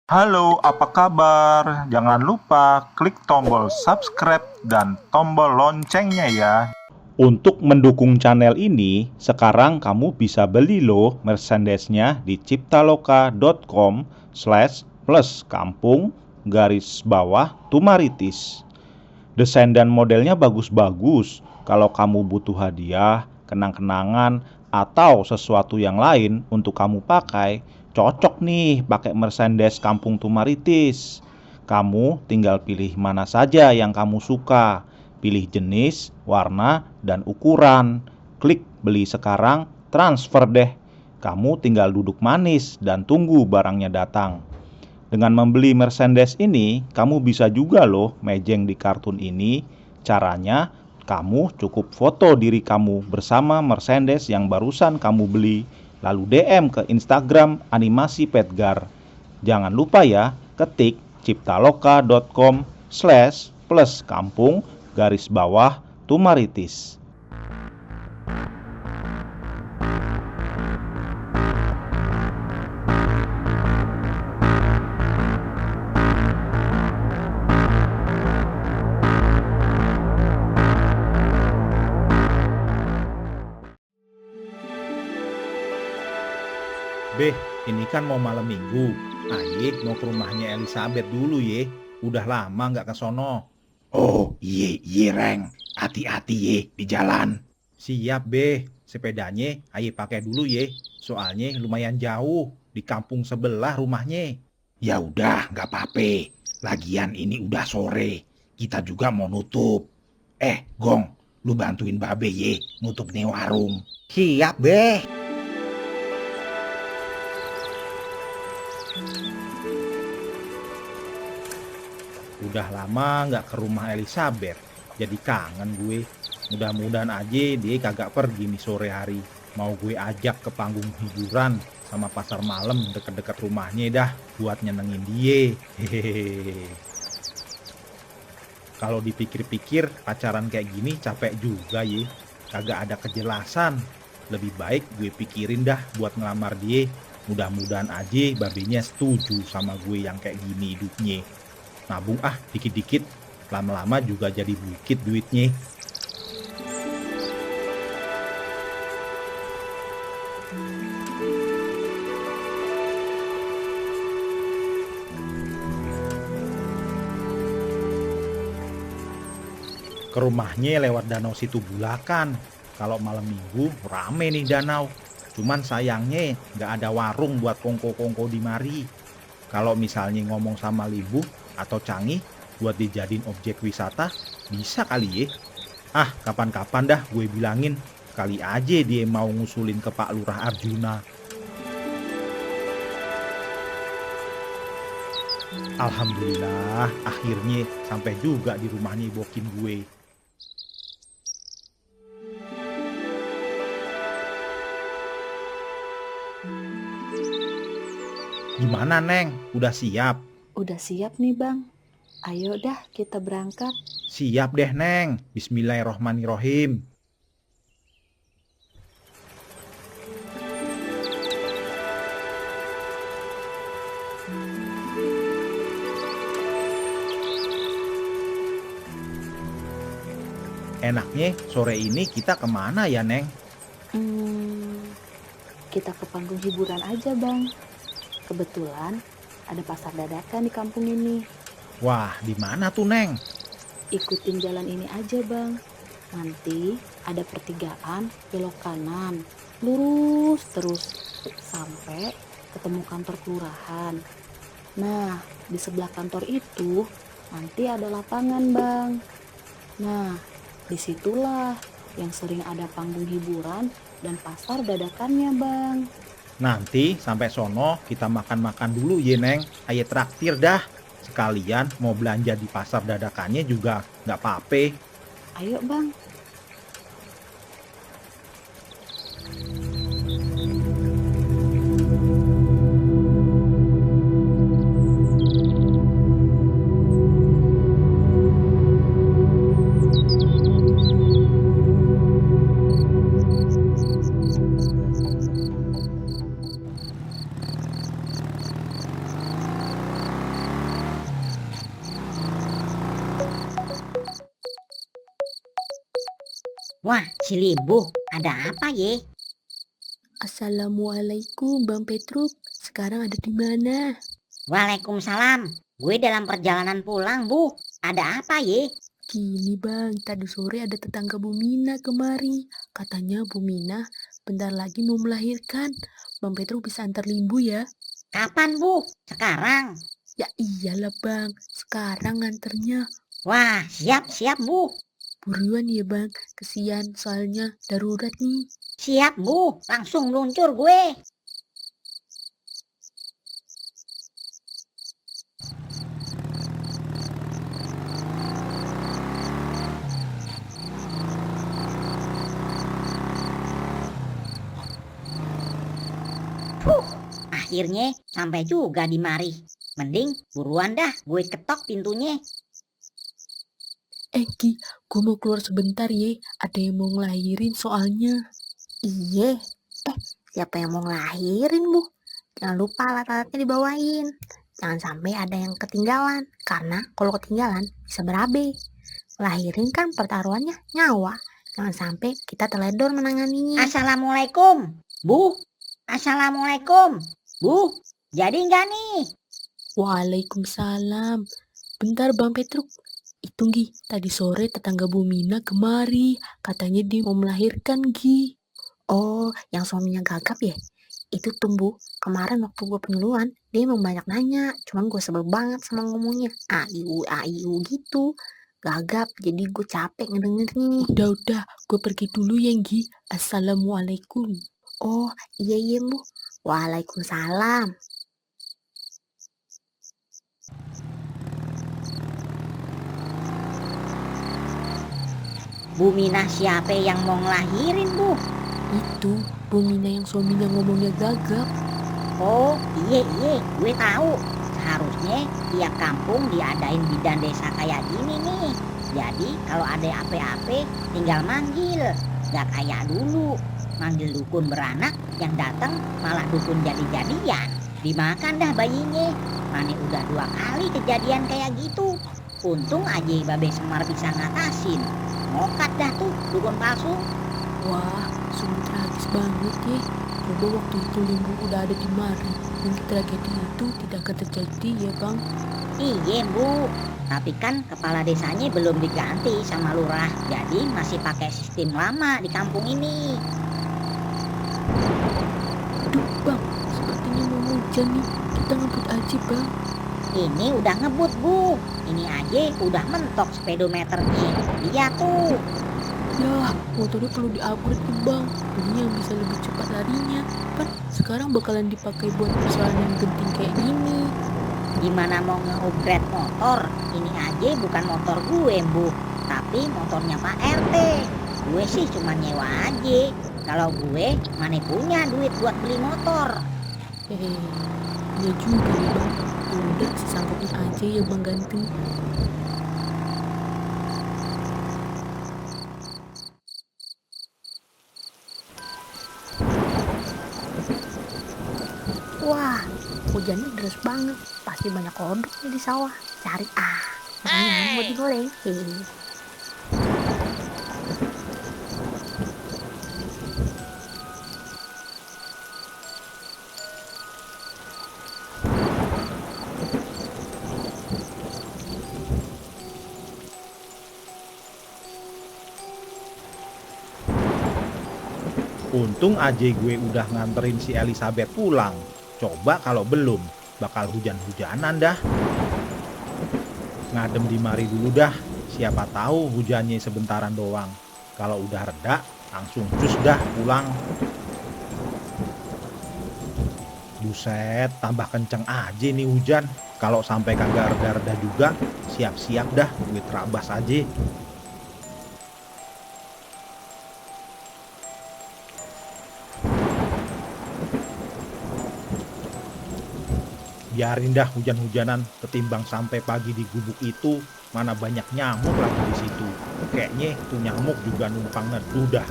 Halo, apa kabar? Jangan lupa klik tombol subscribe dan tombol loncengnya ya. Untuk mendukung channel ini, sekarang kamu bisa beli loh merchandise-nya di ciptaloka.com/plus kampung_tumaritis. Desain dan modelnya bagus-bagus. Kalau kamu butuh hadiah, kenang-kenangan, atau sesuatu yang lain untuk kamu pakai, cocok nih pakai merchandise Kampung Tumaritis. Kamu tinggal pilih mana saja yang kamu suka. Pilih jenis, warna, dan ukuran. Klik beli sekarang, transfer deh. Kamu tinggal duduk manis dan tunggu barangnya datang. Dengan membeli merchandise ini, kamu bisa juga loh mejeng di kartun ini. Caranya, kamu cukup foto diri kamu bersama merchandise yang barusan kamu beli, lalu DM ke Instagram Animasi Petgar. Jangan lupa ya, ketik ciptaloka.com/plus kampung_tumaritis. Beh, ini kan mau malam minggu. Aye mau ke rumahnya Elizabeth dulu ye. Udah lama nggak ke sono. Oh, iye Reng. Hati-hati ye di jalan. Siap beh, sepedanya aye pakai dulu ye. Soalnya lumayan jauh, di kampung sebelah rumahnya. Ya udah, nggak apa-apa. Lagian ini udah sore. Kita juga mau nutup. Gong, lu bantuin Babe ye nutup nih warung. Siap beh. Udah lama nggak ke rumah Elizabeth, jadi kangen gue. Mudah-mudahan aja dia kagak pergi nih sore hari. Mau gue ajak ke panggung hiburan sama pasar malam deket-deket rumahnya dah buat nyenengin dia. Hehehe. Kalau dipikir-pikir pacaran kayak gini capek juga ye. Kagak ada kejelasan. Lebih baik gue pikirin dah buat ngelamar dia. Mudah-mudahan aja babenya setuju sama gue yang kayak gini hidupnya. Nabung dikit-dikit, lama-lama juga jadi bukit duitnya. Ke rumahnya lewat danau Situ Bulakan. Kalau malam minggu rame nih danau. Cuman sayangnya nggak ada warung buat kongko-kongko di mari. Kalau misalnya ngomong sama Libu atau Canggih buat dijadiin objek wisata, bisa kali ya. Kapan-kapan dah gue bilangin. Kali aja dia mau ngusulin ke Pak Lurah Arjuna. Alhamdulillah, akhirnya sampai juga di rumahnya Bokin gue. Gimana Neng? Udah siap? Udah siap nih Bang. Ayo dah kita berangkat. Siap deh Neng. Bismillahirrohmanirrohim. Enaknya sore ini kita kemana ya Neng? Kita ke panggung hiburan aja Bang. Kebetulan ada pasar dadakan di kampung ini. Wah, di mana tuh Neng? Ikutin jalan ini aja Bang. Nanti ada pertigaan belok kanan. Lurus terus sampai ketemu kantor kelurahan. Nah, di sebelah kantor itu nanti ada lapangan Bang. Nah, disitulah yang sering ada panggung hiburan dan pasar dadakannya Bang. Nanti sampai sono kita makan-makan dulu ya Neng. Ayo traktir dah. Sekalian mau belanja di pasar dadakannya juga nggak apa-apa. Ayo Bang. Wah, Cilibuh, ada apa ye? Assalamualaikum Bang Petruk, sekarang ada di mana? Waalaikumsalam. Gue dalam perjalanan pulang, Bu. Ada apa ye? Gini Bang, tadi sore ada tetangga Bu Mina kemari. Katanya Bu Mina bentar lagi mau melahirkan. Bang Petruk bisa antar limbu ya? Kapan, Bu? Sekarang? Ya iyalah Bang, sekarang nganternya. Wah, siap, Bu. Buruan ya Bang, kesian soalnya darurat nih. Siap, Bu. Langsung luncur gue. Akhirnya sampai juga di mari. Mending buruan dah gue ketok pintunya. Ki, gue mau keluar sebentar ye, ada yang mau ngelahirin soalnya. Iye, siapa yang mau ngelahirin Bu? Jangan lupa alat-alatnya dibawain. Jangan sampai ada yang ketinggalan, karena kalau ketinggalan bisa berabe. Lahirin kan pertaruhannya nyawa. Jangan sampai kita teledor menanganinya. Assalamualaikum, Bu. Assalamualaikum, Bu. Jadi nggak nih? Waalaikumsalam. Bentar Bang Petruk, itu Gi, tadi sore tetangga Bu Mina kemari, katanya dia mau melahirkan Gi. Oh, yang suaminya gagap ya? Itu tumbuh kemarin waktu gue penyuluhan, dia emang banyak nanya. Cuman gue sebel banget sama ngomongnya. AIU gitu. Gagap, jadi gue capek ngedengernya. Udah, gue pergi dulu ya Gi. Assalamualaikum. Oh, iya Bu. Waalaikumsalam. Bu Minah siapa yang mau ngelahirin, Bu? Itu Bu Mina yang suaminya ngomongnya gagap. Oh, iya, gue tahu. Seharusnya tiap kampung diadain bidan desa kayak gini nih. Jadi kalau ada apa-apa tinggal manggil. Gak kayak dulu. Manggil dukun beranak, yang datang malah dukun jadi-jadian. Dimakan dah bayinya. Mana udah 2 kali kejadian kayak gitu. Untung aja Babe Semar bisa ngatasin. Mokat dah tuh dukun palsu. Wah, sungguh tragis banget ya. Coba waktu itu Limbu udah ada di mari, mungkin tragedi itu tidak akan terjadi ya Bang. Iya, Bu. Tapi kan kepala desanya belum diganti sama lurah. Jadi masih pakai sistem lama di kampung ini. Aduh Bang, sepertinya mau hujan nih. Kita ngebut aja Bang. Ini udah ngebut, Bu. Ini aja udah mentok speedometernya. Lihat tuh. Ya, motornya perlu di-upgrade nih Bang. Ini yang bisa lebih cepat larinya. Kan sekarang bakalan dipakai buat perjalanan genting kayak gini. Gimana mau nge-upgrade motor? Ini aja bukan motor gue, Bu. Tapi motornya Pak RT. Gue sih cuma nyewa aja. Kalau gue mana punya duit buat beli motor. Ya juga ya Bang. Ya udah, sesanggupnya aja ya Bang Ganteng. Wah, hujannya deras banget. Pasti banyak kodok nih di sawah. Cari makanya mau digoreng. Untung aja gue udah nganterin si Elizabeth pulang. Coba kalau belum, bakal hujan-hujanan dah. Ngadem di mari dulu dah. Siapa tahu hujannya sebentaran doang. Kalau udah reda, langsung cus dah pulang. Buset, tambah kenceng aja nih hujan. Kalau sampai kagak reda-reda juga, siap-siap dah gue terabas aja. Biarin dah hujan-hujanan, ketimbang sampai pagi di gubuk itu, mana banyak nyamuk lagi di situ. Kayaknya tuh nyamuk juga numpang neduh dah.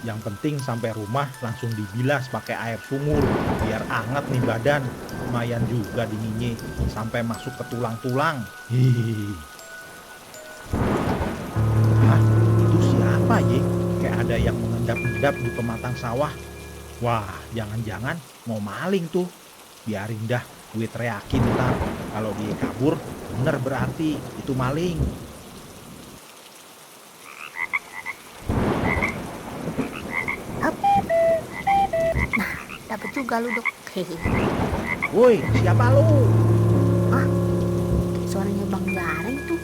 Yang penting sampai rumah langsung dibilas pakai air sumur, biar anget nih badan. Lumayan juga dinginnya, sampai masuk ke tulang-tulang. Hihihi. Hah? Itu siapa ya? ada yang mengendap-endap di pematang sawah. Wah, jangan-jangan mau maling tuh. Biarin dah, gue teriakin ntar. Kalau dia kabur, bener berarti itu maling. Dapat juga lu, Dok. Hehe. Woi, siapa lu? Suaranya Bang Gareng tuh.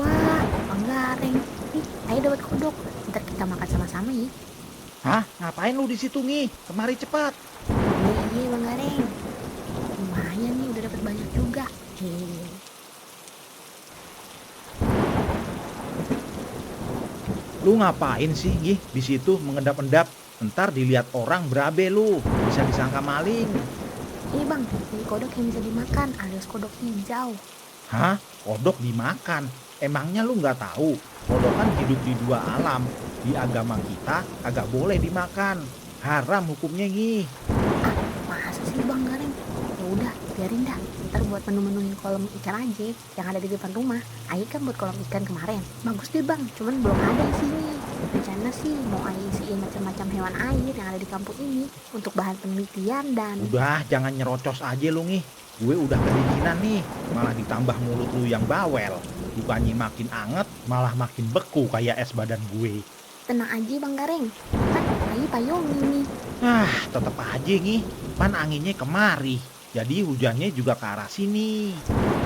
Wah, Bang Gareng. Nih, ayo dapat kodok. Ntar kita makan sama-sama ya. Hah? Ngapain lu di situ, Ngi? Kemari cepat. Iya, Bang Gareng. Lumayan nih, udah dapat banyak juga. Hehe. Lu ngapain sih, Ngi, di situ mengendap-endap? Ntar dilihat orang berabe lu, bisa disangka maling. Ini Bang, ini kodok yang bisa dimakan alias kodok hijau. Hah? Kodok dimakan? Emangnya lu nggak tahu? Kodok kan hidup di dua alam. Di agama kita agak boleh dimakan. Haram hukumnya, Ngi. Masa sih Bang Gareng? Ya udah, biarin dah. Ntar buat menu-menuin kolam ikan aja yang ada di depan rumah. Ayo kan buat kolam ikan kemarin. Bagus deh Bang, cuman belum ada isinya. Rencana sih mau Ayi isiin macam-macam hewan air yang ada di kampung ini untuk bahan penelitian dan... Udah, jangan nyerocos aja lu, Ngi. Gue udah kedinginan nih, malah ditambah mulut lu yang bawel. Bukannya makin anget, malah makin beku kayak es badan gue. Tenang aja Bang Gareng, kan Ayi payung ini. Tetep aja, Ngi. Pan anginnya kemari. Jadi hujannya juga ke arah sini.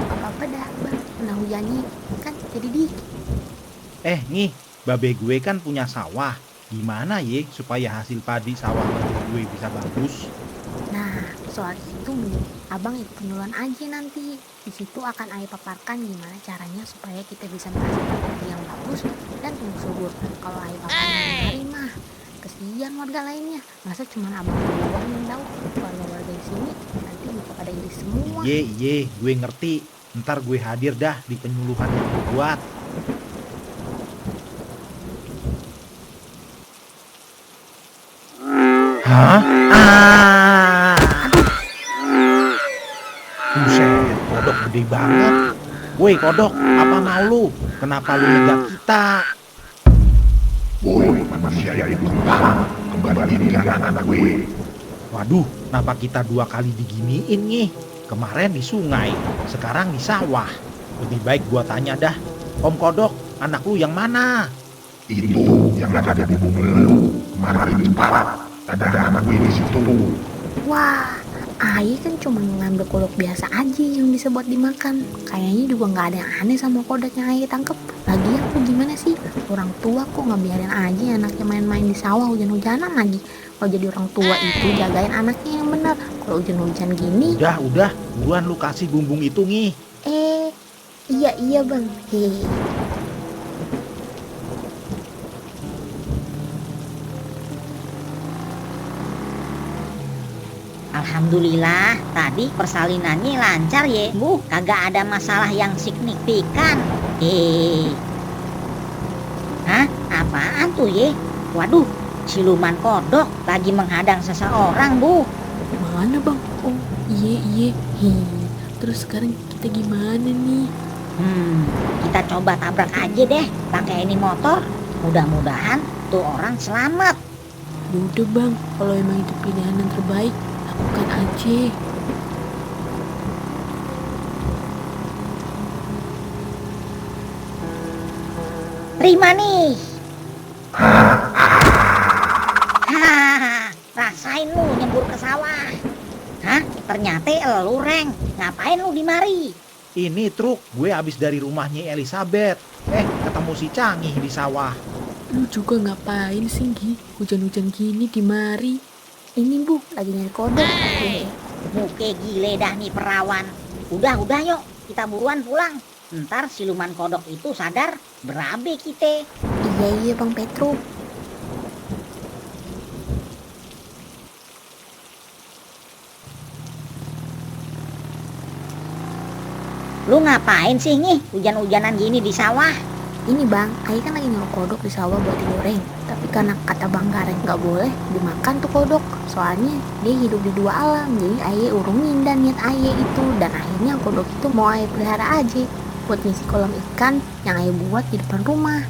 Apa-apa dah Bang, kena hujannya kan jadi dikit. Ngi, babe gue kan punya sawah. Gimana ye supaya hasil padi sawah babe gue bisa bagus? Nah, soal itu mending Abang ikut penyuluhan aja nanti. Di situ akan Ayi paparkan gimana caranya supaya kita bisa menghasilkan padi yang bagus dan tumbuh subur. Kalau Ayi paparkan hari mah, kesian warga lainnya. Masa cuma Abang doang yang tahu? Warga-warga di sini nanti bisa pada iri semua. Iye, gue ngerti. Ntar gue hadir dah di penyuluhan yang gue buat. Hah? Buset, kodok gede banget. Woi kodok, apa mau lu? Kenapa lu nyegat kita? Woi, manusia yang lupa, kembalikan anak gue. Waduh, kenapa kita dua kali diginiin nih? Kemarin di sungai, sekarang di sawah. Lebih baik gua tanya dah, Om Kodok, anak lu yang mana? Itu yang ada di bumi lu. Kemarin cepat, ada anak gue di situ. Wah, Ayi kan cuma ngambil kodok biasa aja yang bisa buat dimakan. Kayaknya juga nggak ada yang aneh sama kodok yang Ayi tangkep. Lagian tuh gimana sih? Orang tua kok nggak biarin aja anaknya main-main di sawah hujan-hujanan lagi. Kalau jadi orang tua itu jagain anaknya yang benar. Kalau hujan-hujan gini, Udah, buruan lu kasih bumbung itu nih. iya Bang. Hehe. Alhamdulillah, tadi persalinannya lancar ya, Bu. Kagak ada masalah yang signifikan. Hah? Apaan tuh ya? Waduh, siluman kodok lagi menghadang seseorang, Bu. Mana Bang? Oh iya. Terus sekarang kita gimana nih? Kita coba tabrak aja deh pakai ini motor. Mudah-mudahan tuh orang selamat. Udah Bang, kalau emang itu pilihan yang terbaik, lakukan aja. Terima nih. Rasain lu nyebur ke sawah. Hah? Ternyata lu Reng. Ngapain lu di mari? Ini truk, gue habis dari rumahnya Elizabeth. Ketemu si Canggih di sawah. Lu juga ngapain sih Gi? Hujan-hujan gini di mari. Ini Bu, lagi nyari kodok. Muke gile dah nih perawan. Udah yuk, kita buruan pulang. Ntar siluman kodok itu sadar, berabe kita. Iya Bang Petro. Lu ngapain sih nih hujan-hujanan gini di sawah? Ini Bang, Ayi kan lagi nyuruh kodok di sawah buat digoreng. Tapi karena kata Bang Gareng nggak boleh dimakan tuh kodok. Soalnya dia hidup di dua alam. Jadi Ayi urungin dan niat Ayi itu. Dan akhirnya kodok itu mau Ayi pelihara aja buat ngisi kolam ikan yang Ayi buat di depan rumah.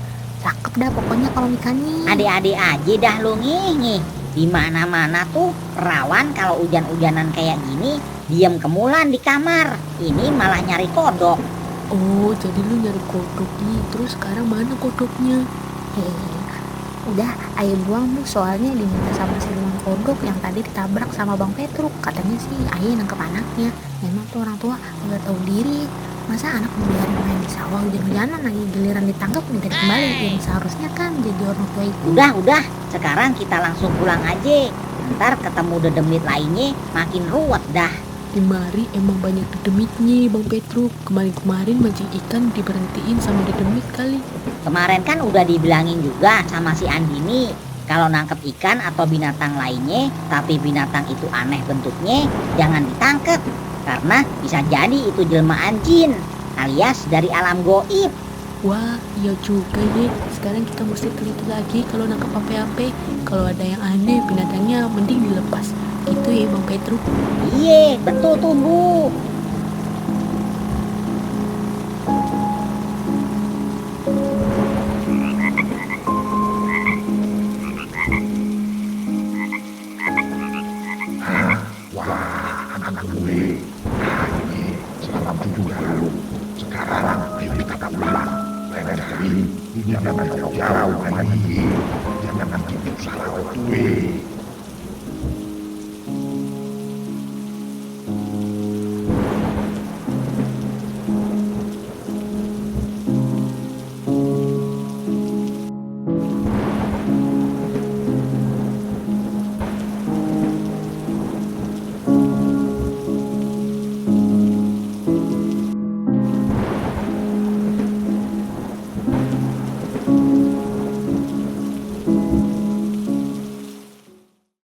Cakep dah pokoknya kalau ikannya. Adik-adik aja dah lu ngih. Di mana-mana tuh rawan kalau hujan-hujanan kayak gini diem kemulan di kamar. Ini malah nyari kodok. Oh, jadi lu nyari kodok nih. Terus sekarang mana kodoknya? Udah, ayo buang Bu, soalnya diminta sama siluman kodok yang tadi ditabrak sama Bang Petruk. Katanya sih ayah nangkep anaknya. Memang tuh orang tua nggak tahu diri. Masa anak dibiarin main di sawah hujan-hujanan lagi giliran ditangkap minta dikembali. Yang seharusnya kan jadi orang tua itu. Udah. Sekarang kita langsung pulang aja. Ntar ketemu dedemit lainnya makin ruwet dah. Di mari emang banyak dedemitnya, Bang Petruk. Kemarin-kemarin mancing ikan diberhentiin sama dedemit kali. Kemarin kan udah dibilangin juga sama si Andini, kalau nangkep ikan atau binatang lainnya, tapi binatang itu aneh bentuknya, jangan ditangkep. Karena bisa jadi itu jelmaan jin, alias dari alam goib. Wah, iya juga ya. Sekarang kita mesti teliti lagi kalau nangkep apa-apa. Kalau ada yang aneh, binatangnya mending dilepas. Gitu ya, Bang Petruk. Iya, betul tuh Bu. Wah, anak gue. Ini selamat juga lu. Sekarang ayo kita pulang. Lain kali, jangan jauh-jauh lagi. Jangan bikin salah gue.